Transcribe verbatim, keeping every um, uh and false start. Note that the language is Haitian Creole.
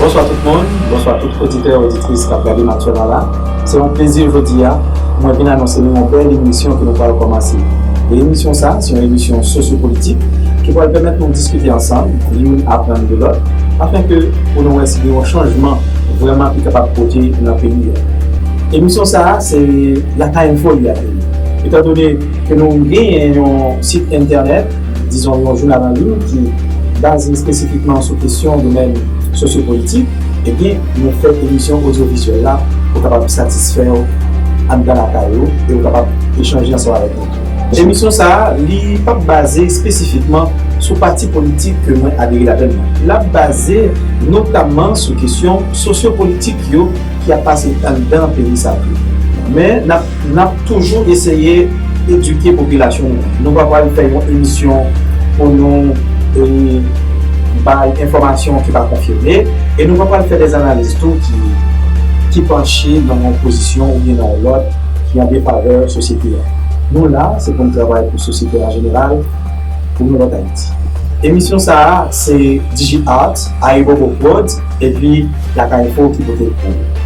Bonswa tout moun, bonswa tout oditè, oditris k ap gade Match Fè Lala. Se yon plezi jodi a, mwen vin anonse nou yon bèl emisyon ke nou pral kòmanse. E emisyon sa, se yon emisyon sosyopolitik ki pral pèmèt nou diskite ansanm, youn aprann de lòt, afenke pou nou wè si gen yon chanjman vrèman ki kapab pote nan peyi a. Emisyon sa a, se Lakay Enfo li ap ye. Etandone ke nou genyen yon sit entènèt, dizon yon jounal an liy ki baze espesifikman sou kesyon domèn sosyopolitik, ebyen, nou fè emisyon odyovizyèl la pou kapab satisfè w anndan lakay ou e w kapab echanje ansanm avèk nou. Emisyon sa a, li p ap baze espesifikman sou pati politik ke mwen adere ladann nan. L ap baze notamman sou kesyon sosyopolitik yo ki ap pase anndan peyi sa tou. Men n ap, n ap toujou eseye edike popilasyon nou. Nou pa pral fè yon emisyon pou nou e, bay enfòmasyon ki pa konfime, e nou pa pral fè de analiz tou ki, ki panche nan yon pozisyon oubyen nan yon lòt ki an defavè sosyete a. Nou la, se pou n travay pou sosyete an jeneral, pou yon lòt Ayiti. Emisyon sa a, se DigiArt, Ayibobo Prod, epi Lakay Enfo ki pote l pou ou.